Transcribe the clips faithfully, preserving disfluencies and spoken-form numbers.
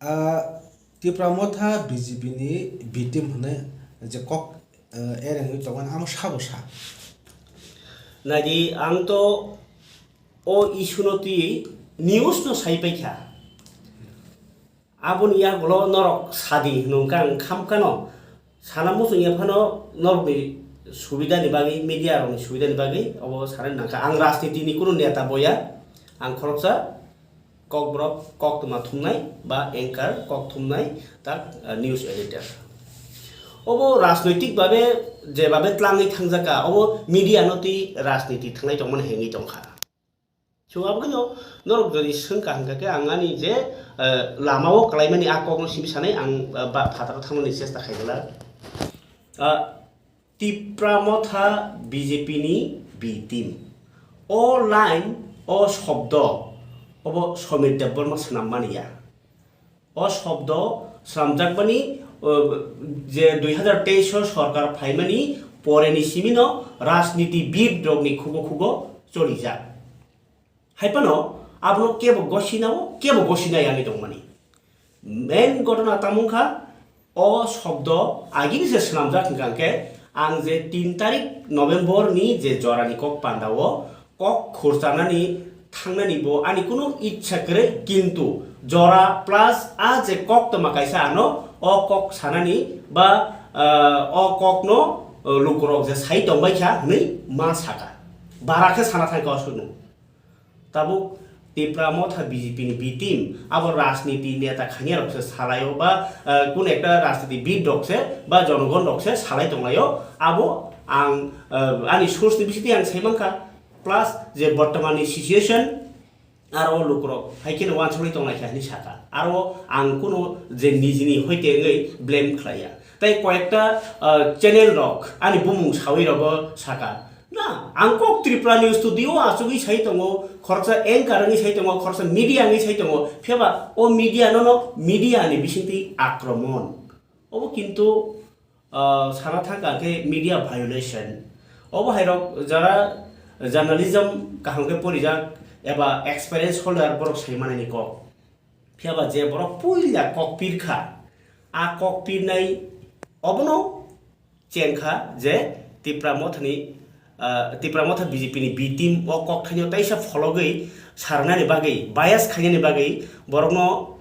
Ah, Tipra Motha B J P ni B team hwnwi je kok, eh, erengwi tongmani amo sabo sa. Naidi, ang to o issue no twi news no sai paikha. Aboni yagulo norok sadi hwnwi wngkha, ang khamkano sana muchung ya phano norokni subidani bagwi, media rokni subidani bagwi obo sanani nangkha. Ang rajniti ni kunu neta boya, ang khoroksa kokborok koktwma thumnai ba anchor kok thumnai tak, ah, news editor. Obo rajnoitik babe jebabe tlangwi thangjakha, obo media no twi rajniti thangnai tongmani hengwi tongkha. So, abo kheno norok jodi swngkha hwnkha khe ang ani je, eh, lama o kwlaimani a kokno simi sanai ang, eh, ba phataro thangmani chesta khaijala. Ah, Tipra Motha B J P ni B team. O line, o shobdo, obo Somir Debbarma swnammani ya. O shobdo swnamjakmani, o, je dui hazar teis o sorkar phaimani poreni simino rajnitibid rokni khugo khugo cholijak. Hai phano abono kebo gosinao, kebo gosinai ani tongmani. Main gotona tamo wngkha, o shobdo agini se swnamjak hwnkha hwnkhe, ang je tin tarik November ni je jorani kok pandao kok khurchanani thangnani bo ani kunu ichha kwrwi, kintu jora plus a je koktwma kaisa ano o kok sanani ba, ah, o kokno, ah, lukurok je sai tongbaikha hwnwi ma saka. Bara khe sana thangkha o sukno. Tabuk Tipra Motha B J P ni B team, abo rajniti neta khanya rok se salaio ba, eh, kun ekta rajniti bid rok se ba jonogon rok se salai tonglaio, abo ang, eh, ani source ni bisingtwi ang sai mankha, plus je bortoman ni situation aro lukurok hai kheno wansugwi tonglai kha hinwi saka, aro ang kuno je nijini hoite wngwi blame khlaiya. Tai koyekta, ah, channel rok ani bumung sawi rogo saka, na, ang kok Tripura News Studio achugwi sai tongo, khoroksa anchor wngwi sai tongo, khoroksa media wngwi sai tongo, phiyaba o media no, no media ni bisingtwi akromon. Obo kintu, ah, sana thangkha khe media violation. Obo hai rok jara journalism kaham khe porijak eba experience holder borok sai manani kok. Phiyaba je borok puila kok pirkha, a kok pirnai obono chengkha je Tipra Mothani, ah, Tipra Motha B J P ni B team o kok thaino taisa phologwi sarnani bagwi, bias khainani bagwi borokno,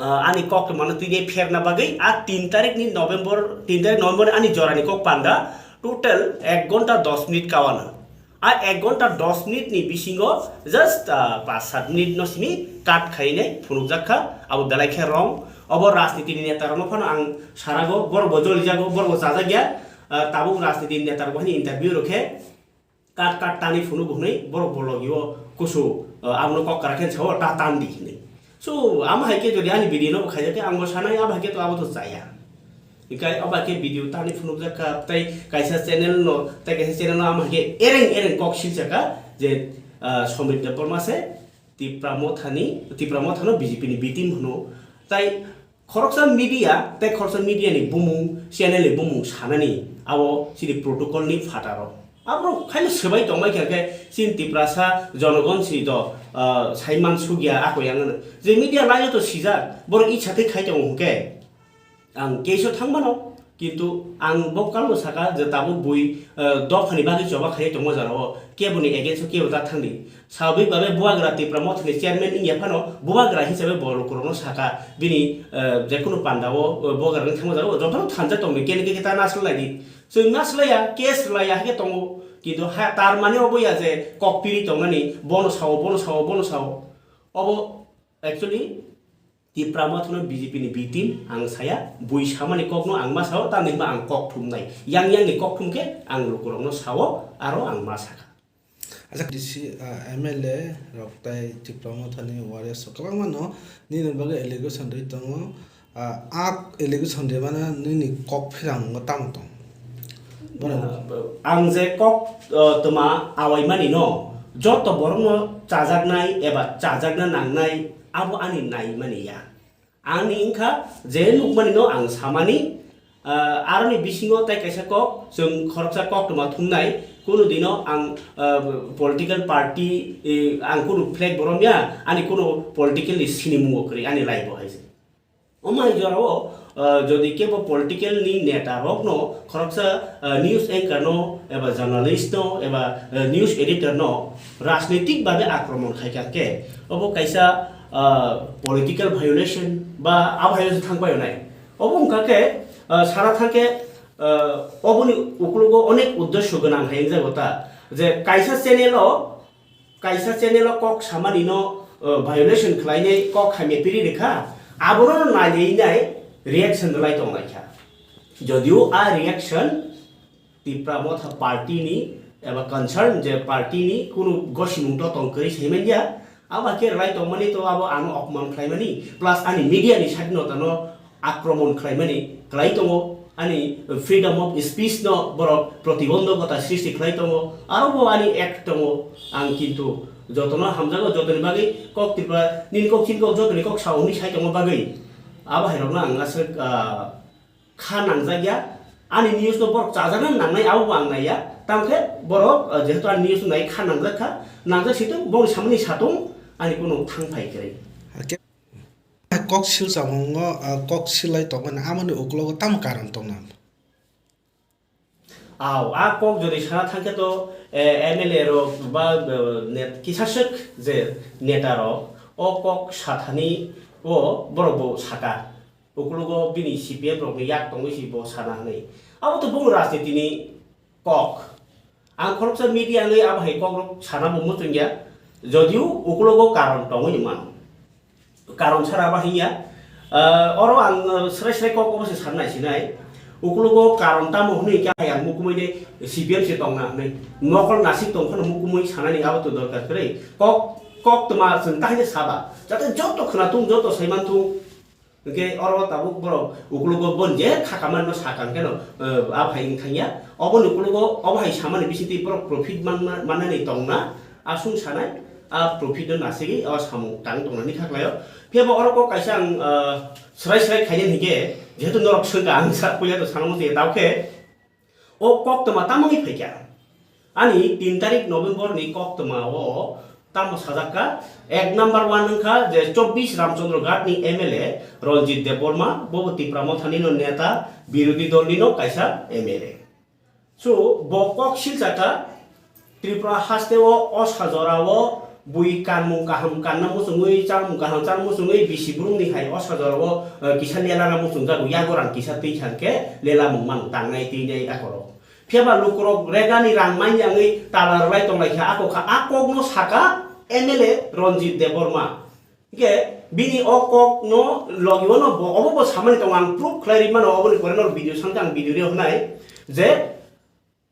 ah, ani kok mano twi pherna bagwi a tin tarik ni November, tin tarik November ni ani jorani kok panda total ek gonta dos minute kawana. A ek gonta dos minute ni bisingo just, ah, paanch sat minute no simi cut khainai phunukjak kha, abo belai khe wrong. Obo rajniti ni neta rokno phano ang sarago, borok bo jolijago, borok bo chajak ya, ah, tabuk rajniti ni neta rok bo hani interview rok khe cut cut tani phunuk hwnwi borok bo logi o kusu, ah, abono kok kwrak khe sao ta tan di hwnwi. So, amo hai khe jodi ani video no bo khaijak khe ang bo sanai, abo hai khe to abo to chaya. Hinkhe abo hai khe video tani phunukjak kha, tei kaisa channel no, tei kaisa channel no amo hai khe ereng ereng kok silsa kha je, ah, Somir Debbarma se Tipra Mothani, Tipra Mothano B J P ni B team hwno. Tai khoroksa media, tei khoroksa media ni bumung, channel ni bumung sanani abo chini protocol ni phataro. Aborok khaino swbai tongbai kha khe chini Tiprasa jonogon si do, ah, saiman sugya ako yang ano. Je media laio to sijak, borok icha tei khai tongo hwnkhe. Ang case o thang mano, kintu ang bo kalno saka je tabuk bui, ah, dophani bagwi choba khai tongo jora o. Keboni against o kebo ta thangdi. Swabik babe bubagra Tipra Mothani chairman wngya phano bubagra hisabe bo lukurokno saka bini, ah, jekunu panda o, ah, bubagra wng thangma jora o jotono thansa tongdi kene khe ta nasle laidi. Chwng ma swlaiya, case rwlaiya hai khe tongo. Kintu ha, tar mane obo ya je kok piri tongnani, bono sao, bono sao, bono sao. Obo actually Tipra Mothano B J P ni B team ang saya, bui samani kokno ang ma sao, tamni hwnba ang kok thumnai. Yang yang ni kok thum khe ang lukurokno sao, aro ang ma sakha. Acha D C, ah, M L A rok tai Tipra Mothani warriors rok kwbangma no nini bagwi allegation rwi tongo. Ah, a allegation rwmano nini kok phirango tamo tong? Bono ang je kok, ah, tma awaimani no joto borokno chajaknai eba chajakna nangnai abo ani naimani ya. Ani wngkha je nukmani no ang samani, ah, aroni bisingo tai kaisa kok, chwng khoroksa koktwma thumnai, kunu dino ang, ah, political party, eh, ang kunu flag bo romya, ani kunu political ni sinimung bo kwrwi ani life o hai se. Omo hai jorao, ah, jodi kebo political ni neta rokno khoroksa, ah, news anchor no eba journalist no eba, ah, news editor no rajnitik babe akromon khai kha khe, obo kaisa, ah, political violation ba abo hai thang pai nai. Obo wngkha khe, ah, sana thang khe, ah, oboni uklogo onek uddesho gwnang hai wngjago ta, je kaisa channel o, kaisa channel o kok samani no, ah, violation khlainai kok hamya piri rikha, abono no nailainai reaction rwlai tonglaikha. Jodio a reaction Tipra Motha party ni eba concern je party ni kunu gosimung totong kwrwi saiman ya, abo khe rwlai tongmani to abo ano opman khlaimani, plus ani media ni sadinota no akromon khlaimani kwlai tongo, ani freedom of speech no borok protibondhokota srishti khlai tongo, aro bo ani act tongo. Ang kintu jotono hamjago, jotoni bagwi kok Tripura nini kok chini kok jotoni kok sao hwnwi sai tongo bagwi, abo hai rokno ang aswk, ah, kha nangjak ya. Ani news no borok chajakna nangnai, abo bo ang nai ya. Tamkhe borok, ah, jehetu ani news no nai kha nangjak kha, nangjak si tong, bongni samani sa tong, ani kunu thang phai kwrwi. Kok sil chamungo, ah, kok silai tongmani amoni uklogo tamo karon tongna? Aw, a kok jodi sana thangkhe to, eh, M L A rok ba, eh, net-, kisa swk je neta rok o kok sathani o borok bo saka. Uklogo bini C P M rokni yak tongwi si bo sana hwnwi. Abo to bung rajniti ni kok. Ang khoroksa media wngwi abo hai kok rok sana bo muchung ya. Jodio uklogo karon tongwi mano. Karon sara ba hiya. Ah, oro ang, ah, srai srai kok obo se sanai sinai. Uklogo karon tamo hwnwi khe hai ang mukumui de C P M se tongna hwnwi. Nokol nasik tong phano mukumui sanani abo to dorkar kwrwi. Kok, kok tma chwng tahai saba. Jate joto khwna tung, joto saiman tung. Hwnkhe oro tabuk borok uklogo bon je khakaman no sakang keno, eh, a phai wng thangya. Oboni uklogo obo hai samani bisingtwi borok profit manma-, mannani tongna, aswng sanai, a profit no nasigi o samung tang tongnani kha khlaio. Phiya bo oro kok kaisa ang, eh, srai srai khainani hinkhe, jehetu norok swngkha ang sa puila to sanamo se tao khe, o koktwma tamo wngwi phaikha? Ani tin tarik November ni koktwma o tamo sajak kha, ek number one wngkha je chobbish Ramchandra Ghat ni M L A Ranjit Debbarma, bo bo Tipra Motha ni no neta, birodhi dol ni no kaisa M L A. So, bo kok silchakha, Tripura haste o osa jora o bui kanmung kaham kanna muchungwi, chamung kaham chana muchungwi, bisi burung ni hai osa jora o, eh, kisa lela na muchungjago, yago rang kisa twi khan khe lela mung mang tangnai twi nai akorok. Phiya ba lukurok regani rang manya wngwi tala rwlai tonglaikha, ako kha, a kokno saka M L A Ranjit Debbarma. Hingke bini o kokno logi ono bo, obo bo samani tongo, ang proof khlai ri mano, oboni pore no video sankha ang video rio hwnai je,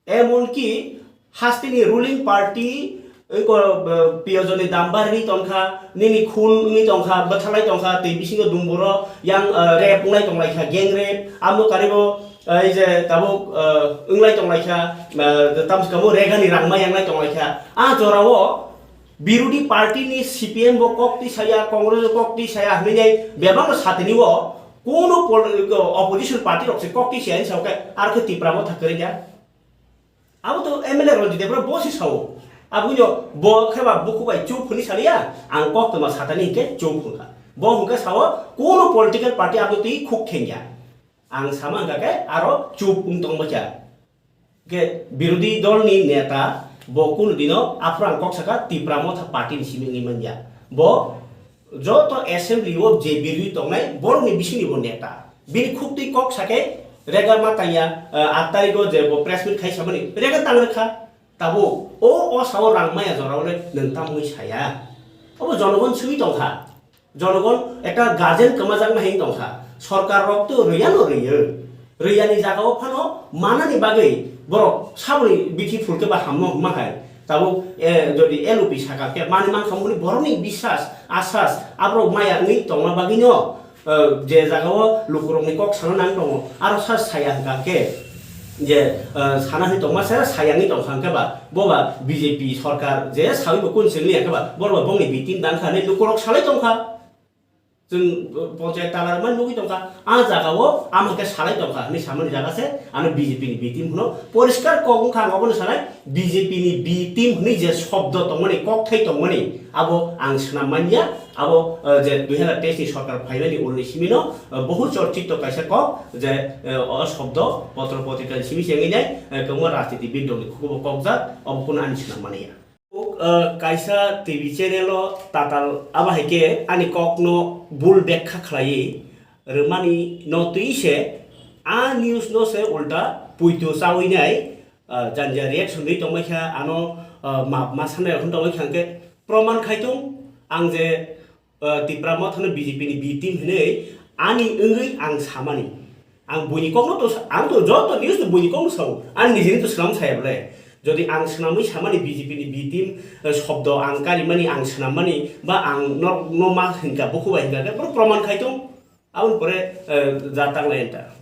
emonki hasteni ruling party, oi ko, eh, piyojoni dam barwi tongkha, nini khun wngwi tongkha, bwtharlai tongkha, tei bisingo dumboro yang, eh, rape wnglai tonglaikha, gang rape, amo karibo, eh, ei je tabuk, eh, wnglai tonglaikha, eh, tamo se kamo regani rang ma yanglai tonglaikha. A jorao Birodhi party ni C P M bo kok twi saya, Congress bo kok twi saya hwnwi nai bebak no satini o, kono pol-, opposition party rok se kok twi saya ni sao khe, aro khe Tipra Motha kwrwi ya. Abo to M L A Ranjit Debbarma bo se sao. Abo no bo khe ba buku bai chup hwnwi saliya, ang kok toma satani hinkhe chup hwnkha. Bo hwnkhe sao, kono political party abo twi khuk khengya. Ang sama hwnkha khe aro chup wng tong bwkha. Ke birodhi dol ni neta bo kunu dino aphuru ang kok saka Tipra Motha party ni simi wngwi manya. Bo joto assembly o je birodhi tongnai borok ni bising ni bo neta. Bini khuk twi kok sake rega ma tangya, eh, aat tarikh o je bo press meet khai samani rega tang rwkha. Tabuk o, o sao rang maya jora o le nwng tamwi saya. Obo jonogon swi tongkha. Jonogon ekta guardian kwmajakma hing tongkha. Sorkar rok to rwya no rwyo. Rwya ni jaga o phano manani bagwi borok saboni bithi phul khe ba hamno hwnma hai. Tabuk, eh, jodi L O P saka khe mani mankha muni borok ni biswas, aswas, aborok maya wngwi tongma bagwi no, eh, je jaga o lukurok ni kok sana nang tongo, aro sa saya hwnkha khe je, eh, sana hwnwi tongma se saya wngwi tongkha hwnkhe ba, bo ba B J P sorkar je sawi bo kun sengli ya khe ba, borok ba bongni victim dang kha hinwi lukurok salai tongkha. Chwng, eh, ponchayat tala rwma nugwi tongkha, a jaga o ama khe salai tongkha hinwi samani jaga se, ano B J P ni victim hwno poriskar kok wngkha, ang obono sanai, B J P ni victim hwnwi je shobdo tongmani, kokthai tongmani, abo ang swnam manya, Abo je dui hazar teis ni sorkar phaimani ulni simino bohu chorchito kaisa kok je o shobdo potro potrika ni simi se wngwi nai kwbangma rajnitibid rokni khukubo kokjak, obo kunu ani swnam mani ya. Kaisa T V channel o tatal abo hai khe ani kokno bul bekha khlaiwi rwmani no twi se a news no se ulta puitu chawi nai, janja reaction rwi tongmai kha, ano map ma sanai rok tongmai kha, hwnkhe proman khai tung ang je Tipra Motha no B J P ni B team hinwi ani wngwi ang samani. Ang buini kokno to sa-, ang to joto news to buini kokno sao. Ang nijini to swnam saya bole. Jodi ang swnamwi samani B J P ni B team, eh, shobdo ang karimani, ang swnammani, ba ang no, no ma hinka, bokhuba hinka, khe boro proman khai tung. Aboni pore, eh, ja tanglai enta.